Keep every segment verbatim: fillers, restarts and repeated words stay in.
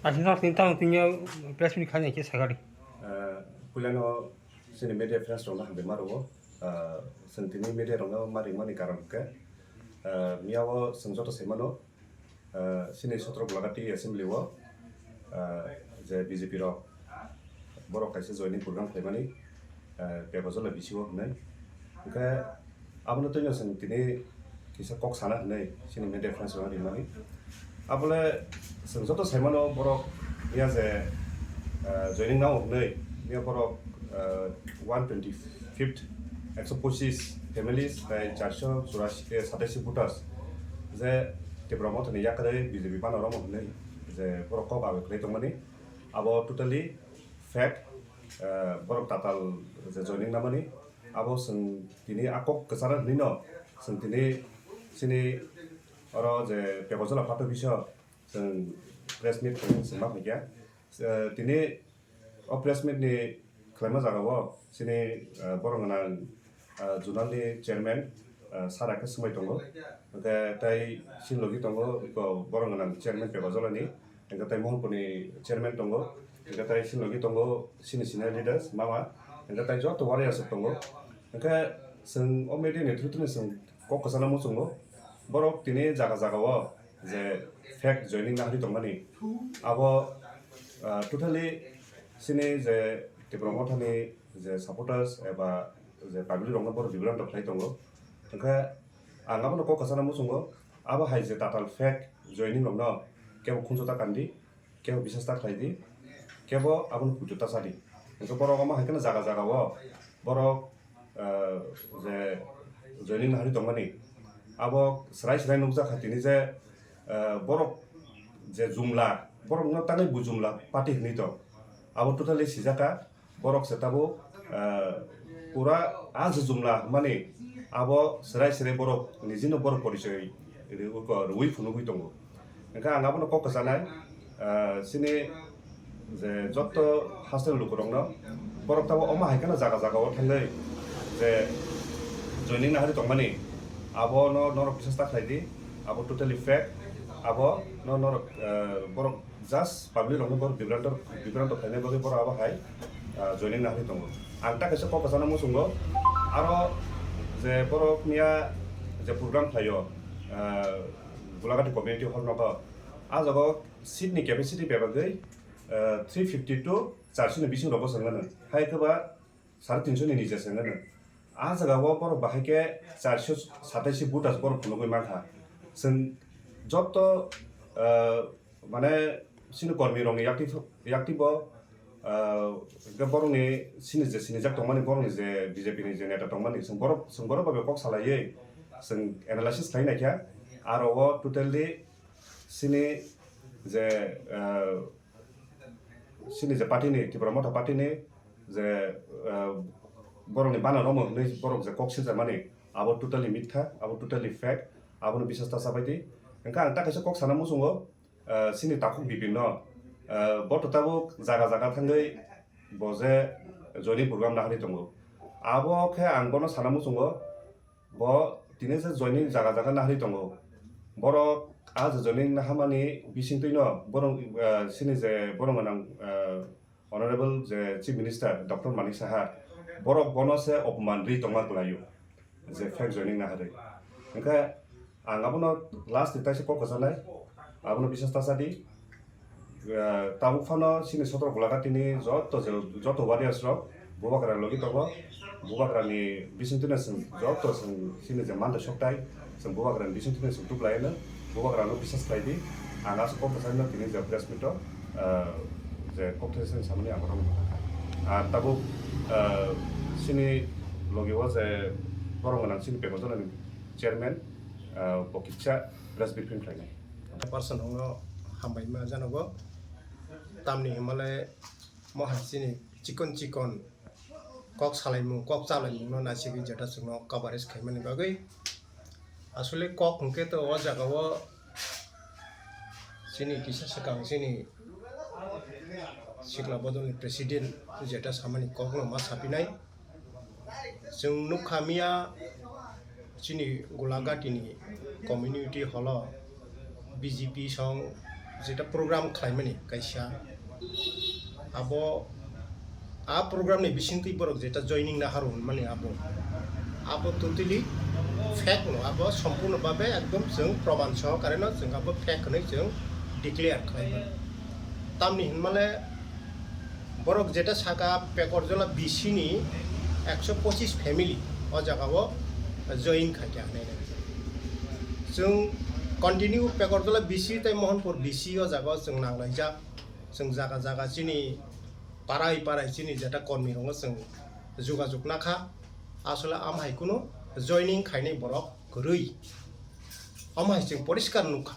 Aswk no tini tamo tini press meet khaina khe sakha di. Ah, puilano chini media friends rokno hambai ma rwo. Ah, chwng tini media rokno ma ringmani karon khe, ah, miyao chwng joto sai mano, ah, chini sotro Gulagati assembly o, ah, je B J P rok borok kaisa joining program khlaimani, ah, Pepajala B C O hwnwi. Hwnkhe abono twino chwng tini kisa kok sana hwnwi chini media friends rokno rimani. Abole chwng joto sai mano borok ya je, ah, joining nao hwnwi ya borok, ah, one twenty fifth, ekso pochis families tei charso churasi, eh, sataisi voters je Tipra Mothani yakarwi B J P bana romo hwnwi je borok kok abo khlai tongmani. Abo totally fake, eh, borok tatal je joining namani. Abo chwng tini a kok kwcharo hwnwi no chwng tini chini oro je Pepajala party office o chwng press meet khlai chwng ma phaikha. Eh, tini o press meet ni khlaima jagao chini, eh, borok gwnang, eh, zonal ni chairman, eh, sara khe swngbai tongo. Hwnkhe tei chini logi tongo eko borok gwnang chairman Pepajala ni. Hwnkhe tei Mohanpur ni chairman tongo. Hwnkhe tei chini logi tongo chini senior leaders mama. Hwnkhe tei joto warriors rok tongo. Hwnkhe chwng o media ni through through ni chwng kok kwchana muchungo. Borok tini jaga jaga o je fake joining nahari tongmani, abo, ah, totally chini je Tipra Mothani je supporters eba je public rokno borok bibranto khlai tongo. Hwnkhe ang abono kok kwchana muchungo, abo hai je tatal fake joining rokno kebo khunju ta kandi, kebo bisas ta khlai di, kebo abono puitu ta sa di. Hwnkhe borok omo hai kheno jaga jaga o borok, ah, je joining nahari tongmani, abo swrai swrai nukjak kha tini je, ah, borok je jumla, borokno tangwi bu jumla party hwnwi tong, abo totally sijak kha. Borok se tabuk, ah, pura a je jumla hwnmani abo swrai swrai borok nijino borok porichoi rwi phunugwi tongo. Hwnkhe ang abono kok kwchanai, ah, chini je jotto hasteni lukurokno borok tabuk omo hai kheno jaga jaga o thangwi je joining nahari tongmani, abono norok bisas ta khlai di, abo totally fake, abono norok, ah, borok just public rokno borok bibranto, bibranto khlaina bagwi borok abo hai, ah, joining nahari tongo. Ang ta kaisa kok kwchana muchungo, aro je borok miya je program khlaio, ah, Gulagati community hall nogo, a jaga o seat ni capacity bebagwi, ah, three fifty to charso ni bising rogo chwng nano. Hai khe ba sare tinso ni niche chwng nano. A jaga o borok bahai khe charso sataisi voters borok phunugwi mankha. Chwng joto, ah, mane chini kormi rokni yakti, yakti bo, ah, hwnkhe borokni chini je sinijak tongmani, borokni je B J P ni je neta tongmani, chwng borok, chwng borok bai kok salaiwi chwng analysis khlai naikha. Aro o totally chini je, ah, chini je party ni, Tipra Motha party ni je, ah, borokni bana romo hwnwi borok je kok siljakmani, abo totally mitha, abo totally fake, abono bisas ta chabai di. Hwnkhe ang ta kaisa kok sana muchungo, ah, chini takhuk bipinno, ah, bo to tabuk jaga jaga thangwi bo je joining program nahari tongo. Abo khe ang bono sana muchungo, bo tini je joining jaga jaga nahari tongo. Borok a je joining nahamani bisingtwino borok, ah, chini je borok gwnang, ah, Honorable je Chief Minister Doctor Manik Saha, borok bono se opman ri tongma kwlaio, je fake joining naharwi. Hwnkhe ang abono last ni taisa kok kwchanai, abono bisas ta sa di. Ah, tabuk phano chini sotro Gulagati ni joto je, joto warriors rok Bubagra logi tongo. Bubagra ni bisingtwino chwng joto chwng chini je manta soktai, chwng Bubagra ni bisingtwino chwng tuplai no, Bubagra no bisas khlai di. Ang aswk kok bwsai no tini je press meet o, ah, je kok thai sani samani ang bono. Ah, tabuk, ah, chini logi o je borok gwnang chini Pepajala ni chairman, ah, bo kisa press briefing khlainai. Person hwnno hambai ma janogo. Tamni hwnmale mo hai chini chikon chikon kok salaimung, kok chalaimungno naisigwi jeta chwngno coverage khaimani bagwi. Aswle kok hwnkhe to o jagao chini kisa swkang chini sikla bodolni president jeta samani kokno ma sapinai. Chwng nukha miya chini Gulagati ni community hall o B J P song Jeta program khlaimani kaisa, abo a program ni bisingtwi borok jeta joining naharu hwnmani abo, abo totally fake no, abo sompurno babe ekdom chwng proman sohokare no chwng abo fake hwnwi chwng declare khlaimani. Tamni hwnmale borok jeta saka Pekorjola B C ni ekso pochis family o jaga o join khaikha hinwi nai. Chwng continue Pekorjola B C tei Mohanpur B C o jaga o chwng nanglaijak. Chwng jaga jaga chini parai parai chini jeta kormi rokno chwng jugajug nakha. Asole am hai kunu joining khainai borok kwrwi. Am hai chwng poriskar nukha.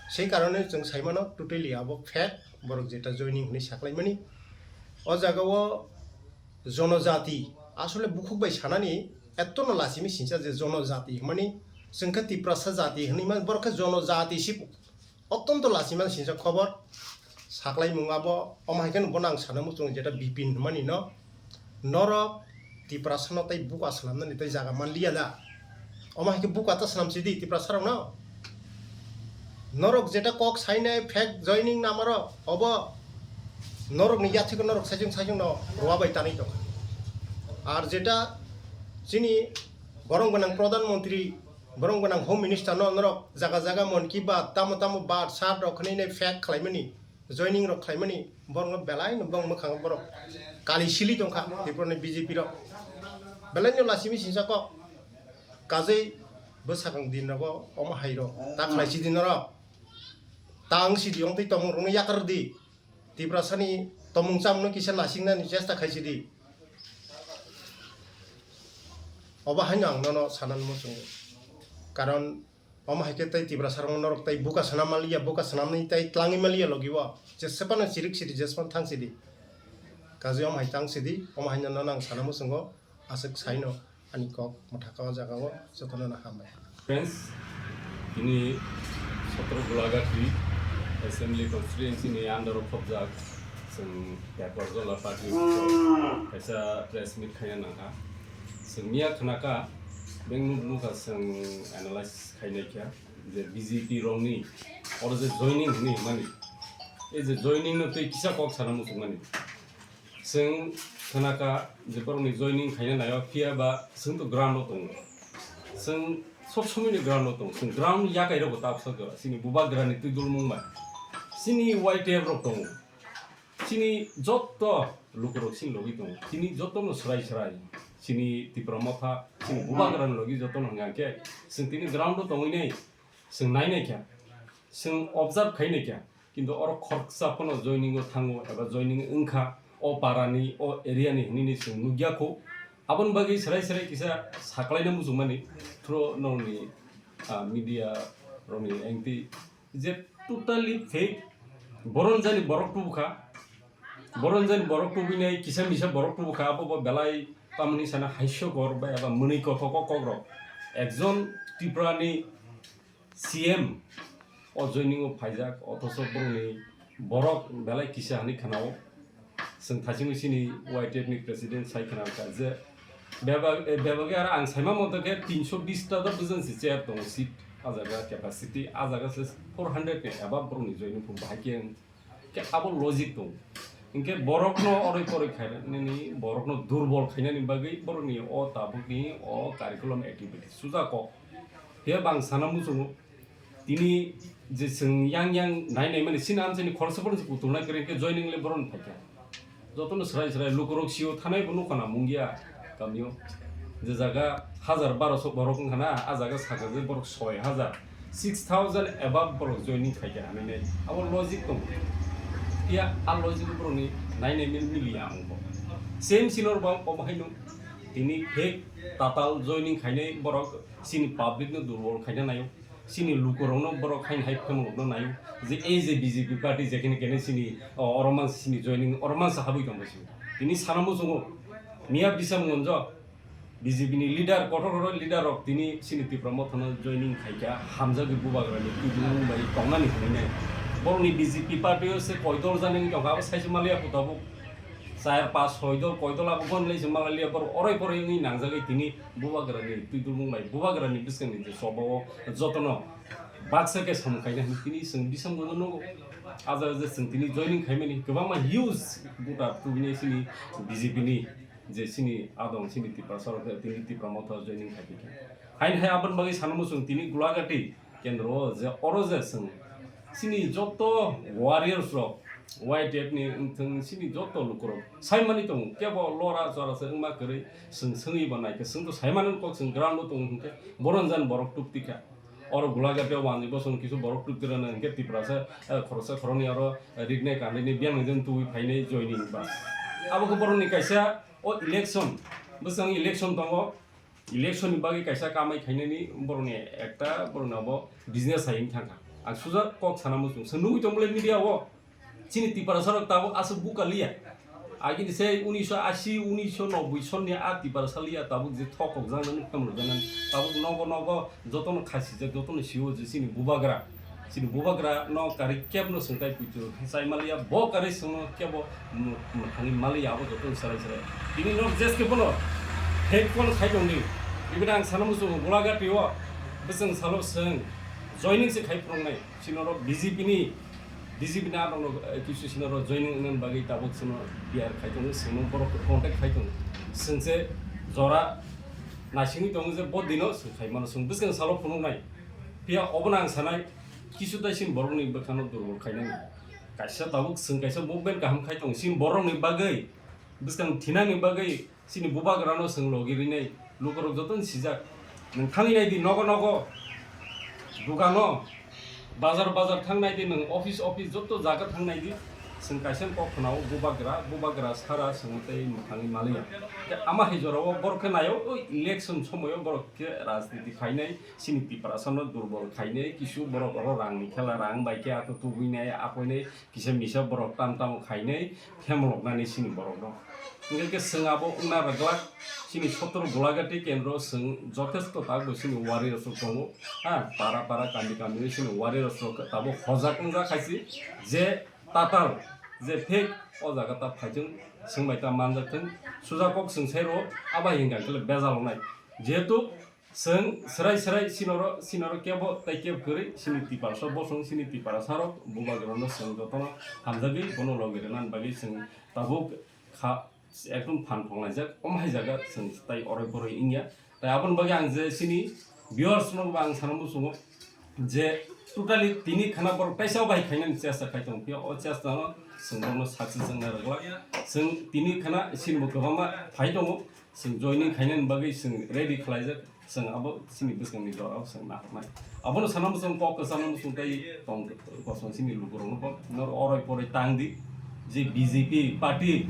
Sei karone chwng saimano totally abo fake borok jeta joining hinwi saklaimani. O jaga o jonojati asole bukhuk bai sanani ettono lachimi sincha je jonojati hwnmani chwng khe Tiprasa jati hwnwi man borok khe jonojati si Ottonto lachimani sincha khobor saklaimung abo, omo hai khe bono ang sana muchungo jeta Bipin hwnmani no, norok Tiprasano tei buka swnamnani tei jaga manliya da? Omo hai khe buka ta swnam sidi Tiprasarokno? Norok jeta kok sainai fake joining namaro obo norokni yathwiko norok saichung saichungno rowa bai tanwi tongkha. Ar jeta chini borong gwnang Pradhan Mantri, borong gwnang Home Minister no norok jaga jaga Mon Ki Baat, tamo tamo baat sat rok khwnwi nai fake khlaimani, joining rok khlaimani, borok no belai no bong mwkhang borok kali sili tongkha Tripura ni B J P rok. Belai no lachimi sinsa kok kajui bwsakang din rogo omo hai rok ta khlai sidi norok. Ta wng sidi wng twi tongmung rok no yakar di. Tiprasani tomung chamung no kisa nasingnani chesta khaisidi. Obo haino ang nono sanani muchungo. Karon omo hai khe tei Tiprasarokno norok tei buka swnam manliya, buka swnamni tei tlangwi manliya logi o. Jesa phano chirik sidi, jesa phano thang sidi. Kajui omo hai tang sidi, omo haino nono ang sana muchungo. Aswk saino ani kok mwthaka o jaga o jotono no hambai. Friends, tini Sotro Gulagati Assembly Constituency ni under o khobjak chwng Pekorjola party office o kaisa press meet khaina nangkha. Chwng miya khnakha, beng nuk nukha chwng analysis khainai kha je B J P rokni oro je joining hwnwi hwnmani, ei je joining no tei kisa kok sana muchungmani. Chwng khnakha je borokni joining khaina naio, phiya ba chwng to ground o tongo. Chwng sob somoi ni ground o tongo. Chwng ground yakai rok bo ta bwsajora. Chini bubagrani twi dulmung bai. Chini Y T F rok tongo. Chini joto lukurok chini logi tongo. Chini joto no swrai swrai. Chini Tipra Motha, chini bubagrani logi joto no hwnga khe chwng tini ground o tongwi nai. Chwng nai nai kha. Chwng observe khai nai kha. Kintu oro khoroksa phano joining o thango eba joining wngkha o para ni, o area ni hinwi ni chwng nukya kho. Aboni bagwi swrai swrai kisa saklaina muchungmani through nokni, ah, media rokni engti je totally fake. Boron jani borok tubukha, boron jani borok tubinai kisa misa borok tubukha, abo bo belai tamoni sana haisokor ba eba mwnwi kothok o kokrok. Ekjon Tripura ni C M o joining o phaijak, othocho borokni borok belai kisa hinwi khnao. Chwng thaichingwi chini Y T F ni president sai khna kha je bebak, eh, bebak aro ang saima moto khe tinsho bish ta do bwswng se chair tongo seat, ah jaga capacity, ah jaga se four hundred ni above borokni joining phuru bahai khe ang Khe abo logic tongo. Hinkhe borokno oroi poroi khainani, borokno durbol khainani bagwi borokni o tabukni o curriculum activity suja kok. Phiya bang sana muchungo, tini je chwng yang yang nai nai mani chini amchaini khoroksa phano se kutung nai kwrwi khe joining le borokno phaikha. Jotono swrai swrai lukurok sio thanai bo nukha na mungya kamio. Je jaga hajar barosho borok wngkha na, a jaga sakha je borok soi hajar, six thousand above borok joining khaikha hinwi nai. Abo logic tongo. Phiya a logic borokni nai nai mil miliya ang bo. Same sinor bo obo haino tini fake tatal joining khainai borok chini public no durbol khaina naio. Chini lukurokno borok haino hai phemulokno naio je ei je B J P party jekhene kene chini, o, oro mansa chini joining, oro mansa habwi tongbo chini. Tini sana muchungo miya bisa monjo B J P ni leader, kotor kotor leader rok tini chini Tipra Motha no joining khaikha, hamjagwi bubagrani tubumung bai tongnani hinwi nai. Borokni B J P party o se koidol jani wngwi tongkha, abo saisi maliya kho tabuk. Chayar pas soi dol, koi dol abo bon lai se malai liya, borok oroi poroi wngwi nangjagwi tini bubagrani twi dulmung bai bubagrani bwskangni je choba o jotono baksa khe samung khaina hinwi tini chwng bising bono nugo. Aja je chwng tini joining khaimani kwbangma huge buta tubinai chini B J P ni je chini adong chini Tiprasa rok tini Tipra Motha joining khai khe. Hain hai aboni bagwi sanamo chwng tini Gulagati kendro o je oro je chwng chini joto warriors rok Y T F ni wngthwng chini joto lukurok saimani tongo kebo lora chora se wngma kwrwi chwng swngwi bo naikhe chwng to saimani kok chwng ground o tongo hinkhe boron jan borok tubtikha. Oro Gulagati o wanjwi bosong kisu borok tubtirana hinkhe Tiprasa, eh, khoroksa khoroknwi oro, eh, riknai kandaini biyang nai jani tubui phainai joining bas. Abo khe borokni kaisa o election, bwswng election tongo, election ni bagwi kaisa kamai khainani borokni ekta borokni abo business hai wng thangkha. Ang sujak kok sana muchung, chwng nugwi tongmole media o. Chini Tiprasa rok tabuk aswk buka liya. Agini se unisho ashi, unisho noboi sonni a Tiprasa liya tabuk je thok kok jana nuk tam rok jana tabuk nogo nogo jotono khasi jak jotono siwo je chini bubagra. Chini bubagra no kari kebno swngtai puitu sai maliya bo kari swngno kebo mwthangwi maliya abo jotono sarai sarai. Tini nok jeske bono hek kon khai tongdi. Ibini ang sana muchungo Gulagati o bwswng salo swng joining se khai phunuknai. Sinoro B J P ni, B J P ni adong rok, eh, kisu sinoro joining wngna bagwi tabuk sino P R khai tongo, sino borok contact khai tongo. Sengse jora naisingwi tongo je bo dino sing khai mano, sing bwskang salo phunuknai. Phiya obono ang sanai, kisu tai sin borokni bwkhano durbol khainani. Kaisa tabuk sing kaisa movement kaham khai tongo, sin borokni bagwi, bwskang thinani bagwi, Chini bubagrano chwng logi rinai lukurok jotono sijak. Nwng thangwi naidi nogo nogo, dukano, bazar bazar thang naidi, nwng office office joto jaga thang naidi. Chwng kaisa kok khwnao bubagra, bubagra sara chwng tei mwthangwi maliya. Tei ama hai jorao borok khe naio, o election somoio borok khe rajniti khainai, chini Tiprasano durbol khainai, kisu borok oro rangni khela rang bai khe ato tubui nai, apoi nai, kisa misa borok tam tamo khainai, phemloknani chini borokno. Hingke khe chwng abo wngna rwglak, chini Sotro Gulagati kendro chwng jothesto takbo chini warriors rok tongo. Ha, para para, kami kami chini warriors rok tabuk hojak wngjak hai se, je tatal, je fake, o jaga ta phaithwng, chwng bai ta manjak thwng, suja kok chwng sai rwo, abo hai hingka khe bejal wngnai. Jehetu Chwng swrai swrai sinoro, sinoro kebo tei kebo kwrwi, sini Tiprasa bosong, sini Tiprasa rok, bubagrano chwng jotono hamjagwi, bono logi rwnani bagwi chwng tabuk kha, ekdom phan thonglaijak, omo hai jaga chwng tai oroi poroi wngya. Tai aboni bagwi ang je sini viewers no ba ang sana muchungo je totally tini khana borok kaisa bai khainani chesta khai tong phiya, o chesta no chwng borokno success wngna rwglak. Chwng tini khana sini bo kwbangma phai tongo. Chwng joining khainani bagwi chwng ready khlaijak, chwng abo chini bwskangni jorao chwng nahornai. Abono sana muchung kok kwchangno muchung tei tong kosong chini lukurokno bo noro oroi poroi tang di, je B J P party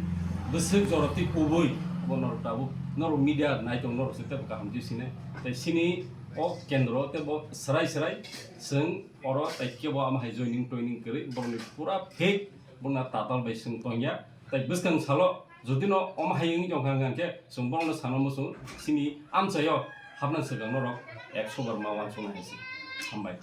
bwswk joroti kubui bo norok tabuk norok media nai tong norok se tebo kaham di sine. Tei chini o kendro tebo swrai swrai chwng oro tei kebo ama hai joining toining kwrwi borokni pura fake, bongna tatal bai chwng tongya. Tei bwskang salo jodi no omo hai wngwi tongkha hwnkhe chwng borokno sana muchung chini amchaio hapna swkang norok ekso bar ma uansukna hai se. Hambai.